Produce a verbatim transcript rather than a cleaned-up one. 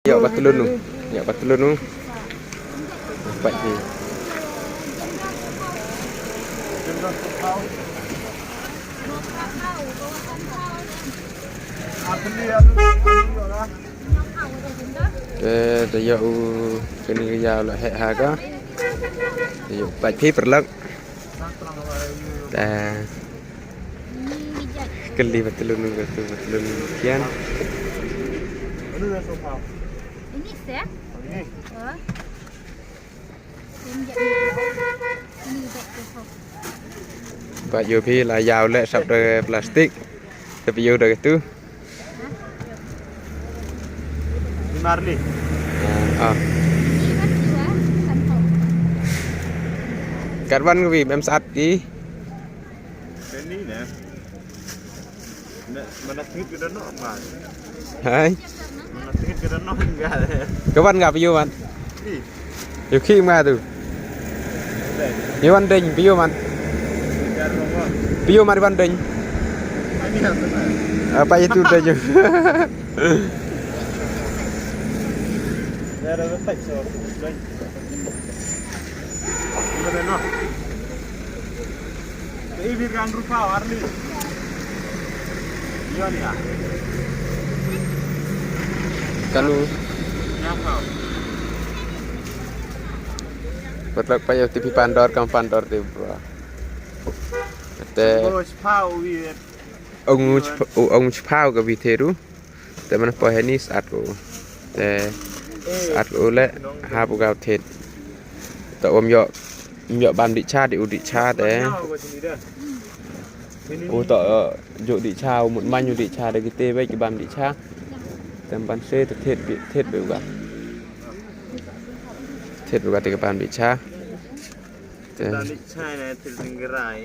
Ïoh ba tlun u. Ïoh ba tlun u. Pait hi. Te da ïoh u kani ka ïaw la heh ha ka. Da ïoh pait hi paralok. Da kylli ba tlun u, ba tlun u kian. Ba ïoh phi la ïaw leh sap da plastik. Te phi ïoh da katu. Ni Marli. Ah. Katwan ka wi mem sat ki. Kani ne. Ne, mana tingit kita no ma. Hai. Mana tingit kita no enggak. Katwan ka phi ïoh man. Ih. Ïoh ki ma tu. Ïoh wan ding phi ïoh man. Jar no ma. Phi ïoh man wan ding. Ini apa? Apa itu ding? Jar no ma. Kanu. Paralok, phi ïoh te phi pan dor kam pan dor te bro. Te ong u chiphaw ka wi te ru. Te man poi hani sat ko. Te sat ko le hap u ka thied. Te um ïoh, um ïoh bam dih cha, dih u dih cha te. U to ju dih cha, u mut man u dih cha da kite bad ki bam dih cha. Te ban se te thied bi, thied bi u ka. Thied u ka te ka bam dih cha. Te. Dih cha ne thied singrai.